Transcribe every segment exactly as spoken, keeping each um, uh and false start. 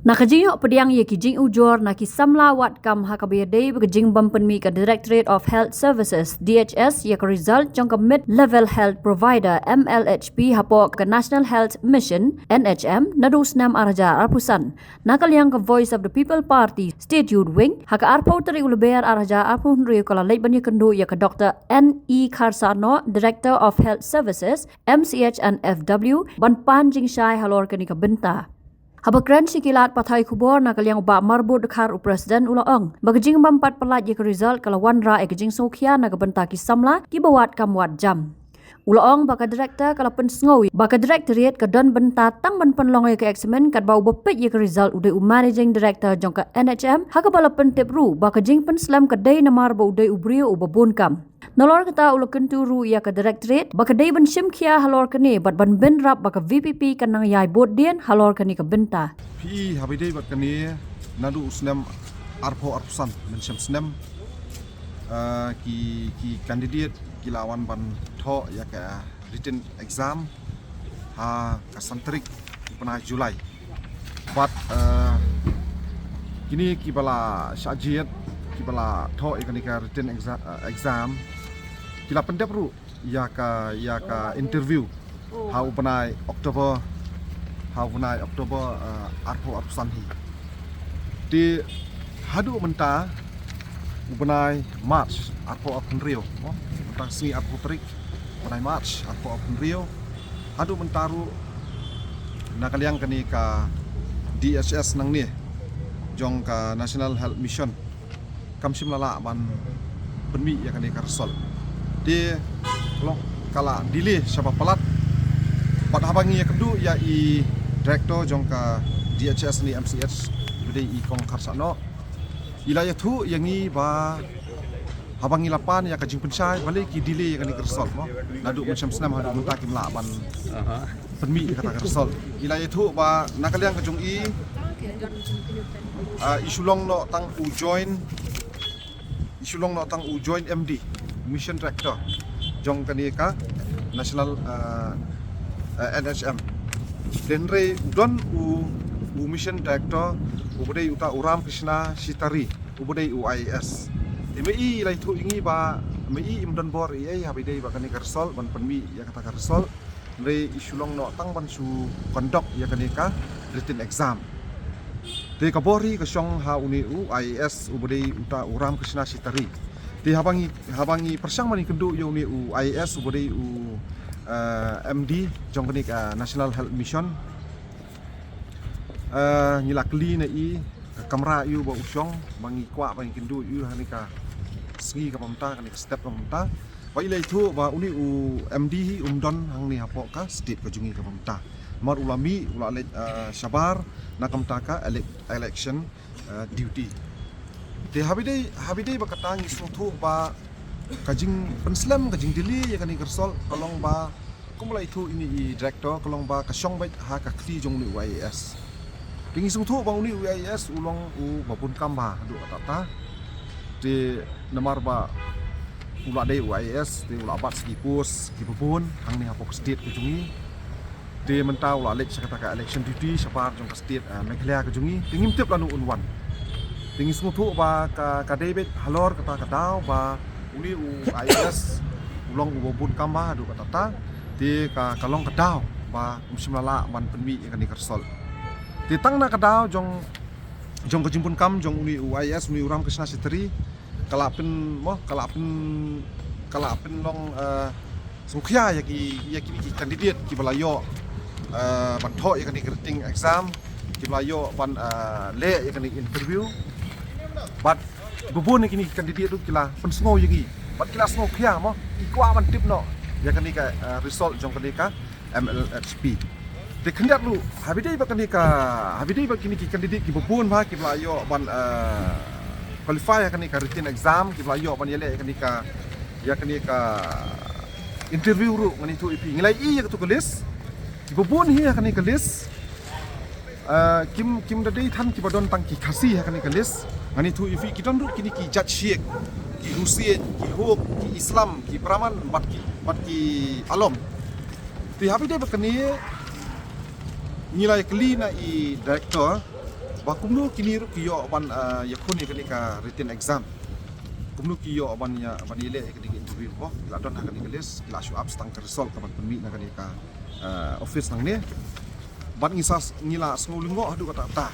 Na ka jingïoh pdiang ïa ki jingujor na ki samla wad kam ha kaba ïadei bad ka jingbym pynmih ka Directorate of Health Services, D H S, ïa ka result jong ka Mid Level Health Provider, M L H P, hapoh ka National Health Mission, N H M, naduh u snem ar hajar arphew san. Na ka liang ka Voice of the People Party State Youth Wing, ha ka arphew tarik u Lber ar hajar arphew hynriew ka la leit ban ïakynduh ïa ka Doctor N E Kharsahnoh, Director of Health Services, M C H and F W, ban pan jingshai halor kane ka bynta. Haba kren sha ki lad pathai khubor na ka liang u Bah Marbud Dkhar, u President, u la ong ba ka jingbym pat pyllait ïa ka result ka la wanrah ïa ka jingsngewkhia na ka bynta ki samla kiba wad kam wad jam. U la ong ba ka Director ka la pynsngew ba ka Directorate ka don bynta tang ban pynlong ïa ka eksamin, katba uba peit ïa ka result u dei u Managing Director jong ka N H M, ha kaba la pyntip ruh ba ka jingpynslem ka dei namar ba u dei u briew uba bun kam. Nalor kata u la kyntu ruh ïa ka Directorate ba ka dei ban shim khia halor kane bad ban bynrap ba ka V P P kan nang ïai bud dien halor kane ka bynta. Phi, haba ïadei bad kane, naduh u snem arphew arphew san mynshem snem, eh, ki, ki candidate ki la wan ban thoh ïa ka written exam ha ka san tarik u bnai July. Bad, eh, kine kiba la shah jied, kiba la thoh ïa kane ka written exa-, eh, exam, ki la pyndep ruh ïa ka, ïa ka interview ha u bnai October, ha u bnai October, eh, arphew arphew san hi. Te haduh mynta u bnai March arphew arphew hynriew, mo? Mynta ka sngi arphew tarik bnai March arphew arphew hynriew. Haduh mynta ruh na ka liang kane ka D H S nangne jong ka National Health Mission kam shym la lah ban pynmih ïa kane ka result. Te long ka la delay shaba palat. Bad haba ngi ïakynduh ïa i Director jong ka D H S ne M C H, ba dei i Kong Kharsahnoh, i la ïathuh ïa ngi ba haba ngi la pan ïa ka jingpynshai, balei ki delay ïa kane ka result, mo? Naduh mynshem snem haduh mynta kim lah ban pynmih ïa kata ka result. I la ïathuh ba na ka liang ka jong i, ah, i shu long noh tang u joint, i shu long noh tang u joint M D, Mission Director jong kane ka National, ah, ah, N H M. Hynrei u don u, u Mission Director uba dei uta u Ramkrishna Shitari, uba dei u I A S. Te ma i la ïathuh ïa ngi ba ma i im don bor ei ei haba ïadei bad kane ka result, ban pynmih ïa kata ka result. Hynrei i shu long noh tang ban shu conduct ïa kane ka written exam. Te ka bor hi ka shong ha une u I A S uba dei uta u Ramkrishna Shitari. Te haba ngi, haba ngi pyrshang ban ïakynduh ïa une u I A S uba dei u, eh, M D jong kane ka National Health Mission, eh, ngi la kylli na i ka kamra ïa u ba u shong, ba ngi kwah ban ïakynduh ïa u ha kane ka sngi kaba mynta, kane ka step kaba mynta. Ba i la ïathuh ba une u M D hi um don hangne hapoh ka state ka jong ngi kaba mynta. Namar u la mih, u la leit, eh, shabar na ka bynta ka elec-, election, eh, duty. Te haba ïadei, haba ïadei bad kata ngi sngewthuh ba ka jingpynslem, ka jingdelay ïa kane ka result ka long ba, kumba la ïathuh ïa i Director, ka long ba ka shong beit ha ka kti jong une u I A S. Te ngi sngewthuh ba une u I A S u long uba bun kam bha haduh katta katta. Te namar ba u la dei u I A S, te u la bat sha ki post kiba bun hangne hapoh ka state ka jong ngi. Te mynta u la leit sha kata ka election duty shabar jong ka state, eh, Meghalaya ka jong ngi. Te ngim tip lano un wan. Te ngi sngewthuh ba ka, ka dei beit halor kata ka daw ba une u I A S u long uba bun kam bha haduh katta katta. Te ka, ka long ka daw ba um shym la lah ban pynmih ïa kane ka result. Te tang na ka daw jong, jong ka jingbun kam jong une u I A S, une u Ramkrishna Shitari, ka la pyn, mo, ka la pyn, ka la pynlong, eh, sngewkhia ïa ki, ïa kine ki candidate kiba la ïoh, eh, ban thoh ïa kane ka written exam, kiba la ïoh ban, eh, leh ïa kane ka interview. Bad kiba bun ïa kine ki candidate ruh ki la pynsngew ïa ngi. Bad ki la sngewkhia, mo, ki kwah ban tip noh ïa kane ka, eh, result jong kane ka M L H P. Te khyndiat ruh, haba ïadei bad kane ka, haba ïadei bad kine ki candidate kiba bun bha kiba la ïoh ban, eh, qualify ha kane ka written exam, kiba la ïoh ban ïaleh ïa kane ka, ïa kane ka interview ruh, ngan ïathuh ïa phi. Ngi la ïohi ïa kato ka list. Kiba bun hi ha kane ka list, eh, kim, kim da dei than kiba don tang ki Khasi ha kane ka list. Ngan ïathuh ïa phi, ki don ruh kine ki jait shiek, ki Hussain, ki Hok, ki Islam, ki Brahman, bad ki, bad ki Alom. Te haba ïadei bad kane, ngi la ïakylli na i Director, Ba kumno kine ruh ki ïoh ban, ah, ïakhun ïa kane ka written exam. Kumno ki ïoh ban ïa, ban ïaleh ïa kane ka interview mo. Ki la don ha kane ka list, ki la show up tang ka result ka ban pynmih na kane ka, ah, office nangne. Bad ngi sa, ngi la sngew lyngngoh haduh katta katta.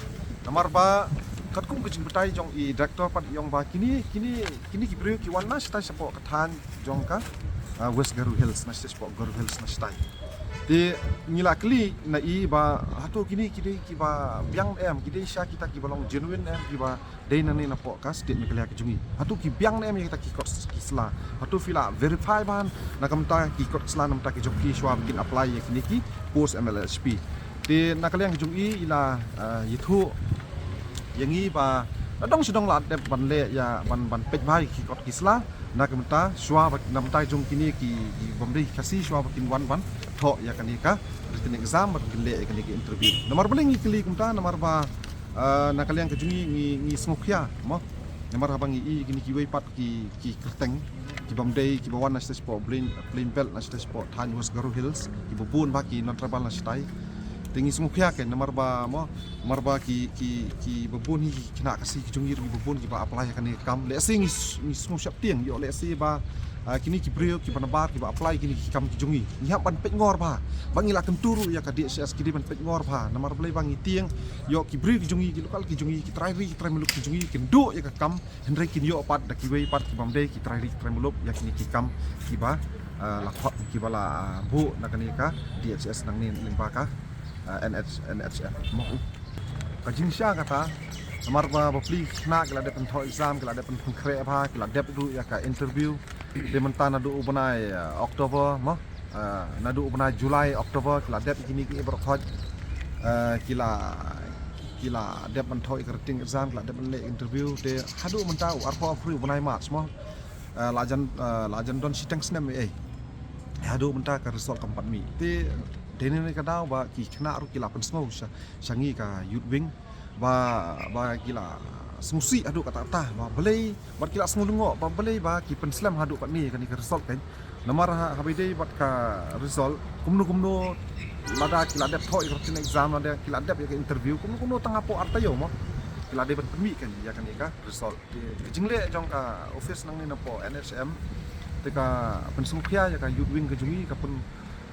Namar ba katkum ka jingbatai jong i director pat i ong ba kine, kine, kine ki briew ki wan na shatai shapoh ka thaiñ jong ka, ah, West Garo Hills, na shatai shapoh Garo Hills na shatai. Te ngi la kylli na i ba hato kine ki dei kiba biang ne em, ki dei sha kita kiba long genuine ne em, kiba dei nangne napoh ka state Meghalaya ka jong ngi. Hato ki biang ne em ïa kita ki kot ki sla. Hato phi la verify bha na ka bynta ki kot ki sla na ka bynta ki jong ki shuwa ba kin apply ïa kine ki post M L H P. Te na ka liang ka jong i, i la, ah, ïathuh ïa ngi ba la dang shu dang la dep ban leh ïa ban, ban peit bha ïa ki kot ki sla. Na ka bynta shuwa ba, na ka bynta jong kine ki, ki bym dei Khasi shuwa ba kin wan ban thoh ïa kane ka written exam ba kin leh ïa kane ka interview. Namar balei ngi kylli kumta, namar ba, ah, na ka liang ka jong ngi, ngi, ngi sngewkhia mo. Namar haba ngi i kine kiwei pat ki, ki kyrteng ki bym dei, kiba wan na shatai shapoh Plain, Plain Belt, na shatai shapoh thaiñ West Garo Hills, kiba bun bha ki non tribal na shatai. Te ngi sngewkhia kein namar ba mo, namar ba ki, ki, kiba bun hi ki khynnah Khasi ki jong ngi ruh kiba bun kiba apply ha kane ka kam. Lehse ngi s-, ngi sngew sheptieng ïoh lehse ba, ah, kine ki briew kiba nabar kiba apply kine ki kam ki jong ngi. Ngi hap ban peitngor bha. Ba ngi la kyntu ruh ïa ka D H S ki dei ban peitngor bha. Namar balei ba ngi tieng ïoh ki briew ki jong ngi, ki local ki jong ngi, ki trai ri ki trai muluk ki jong ngi kin duh ïa ka kam, hynrei kin ïoh pat da kiwei pat ki bym dei ki trai ri ki trai muluk ïa kine ki kam kiba, ah, la khot kiba la, ah, buh na kane ka D H S nangne lyngba ka, ah, N H, N H M mo. Ka jingshisha kata, namar ba bapli ki khynnah ki la dep ban thoh exam, ki la dep ban pynkhreh bha, ki la dep ruh ïa ka interview. Te mynta naduh u bnai, ah, October mo, ah, naduh u bnai July, October ki la dep ïa kine ki baroh khoit, ah, ki la, ki la dep ban thoh ïa ka written exam, ki la dep ban leh interview. Te haduh mynta u arphew arphew u bnai March mo, ah, la jan, ah, la jan don shiteng snem ei ei. Haduh mynta ka result kam pat mih. Te dei ne ka daw ba ki khynnah ruh ki la pynsngew sha, sha ngi ka Youth Wing ba, ba ki la sngewsih haduh katta katta ba balei, bad ki la sngew lyngngoh ba balei ba ki pynslem haduh katne kane ka result kein. Namar ha, haba ïadei bad ka result, kumno kumno lada ki la dep thoh ïa ka written exam, lada ki la dep ïa ka interview, kumno kumno tang hapoh ar taïew mo ki la dei ban pynmih kein ïa kane ka result. Te ka jingleh jong ka office nangne napoh N H M te ka pynsngewkhia ïa ka Youth Wing ka jong ngi, ka pyn,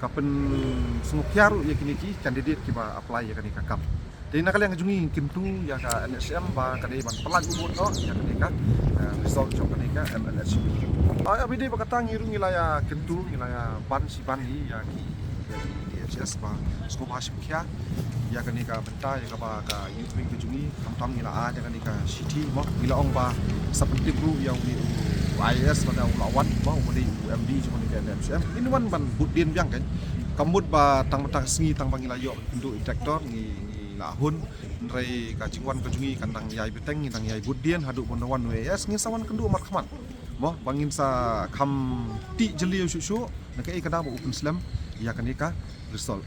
ka pynsngewkhia ruh ïa kine ki candidate kiba apply ïa kane ka kam. Te na ka liang ka jong ngi ngi kyntu ïa ka N H M ba ka dei ban pyllait u bud noh ïa kane ka, eh, result jong kane ka M L H P. Ah, haba ïadei bad kata ngi ruh ngi la ïa kyntu, ngi la ïa ban shi ban hi ïa ki, ïa ki D H S ba sngewbha shim khia ïa kane ka bynta ïa kaba ka Youth Wing ka jong ngi, khamtam ngi la ai ïa kane ka shithi mo, ngi la ong ba sa pyntip ruh ïa u, u I A S lada u la wan mo, u dei u M D jong kane ka N H M. Ngin wan ban bud dien biang kein. Kam mut ba tang mynta ka sngi tang ba ngi la ïoh kynduh i director ngi, ngi la hun. Hynrei ka jingwan ka jong ngi kan dang ïai bteng, ngi dang ïai bud dien haduh ban da wan u I A S, ngin sa wan kynduh markhmat mo, ba ngin sa kham tih jylliew shuh shuh na kaei ka daw ba u pynslem ïa kane ka result.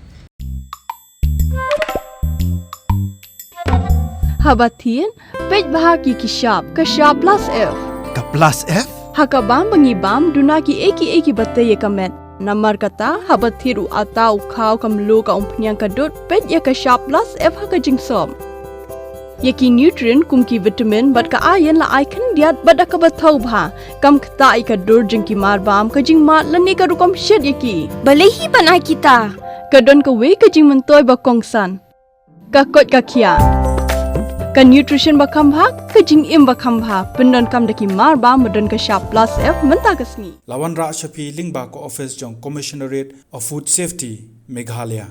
Haba thied, peit bha ki ki shap, ka shap plus F. Ka plus F? Ha ka bam ba ngi bam, duna kiei kiei kiba tei ïa ka met. Namar kata, haba thied u atta, u khaw, ka mluh, ka umphniang, ka dud, peit ïa ka shap plus F ha ka jingsop. Ïa ki nutrient kum ki vitamin bad ka iron la ai khyndiat bad da kaba thaw bha. Kam ktah ïa ka dur jong ki marbam, ka jingmad lane ka rukom shet ïa ki. Balei hi ban ai kita? Ka don kawei ka jingmyntoi ba kongsan. Ka koit ka khiah. Ka nutrition ba kham bha, ka jingim ba kham bha. Pyndonkam da ki marbam ba don ka shap plus F mynta ka sngi. La wanrah sha phi lyngba ka office jong Commissionerate of Food Safety, Meghalaya.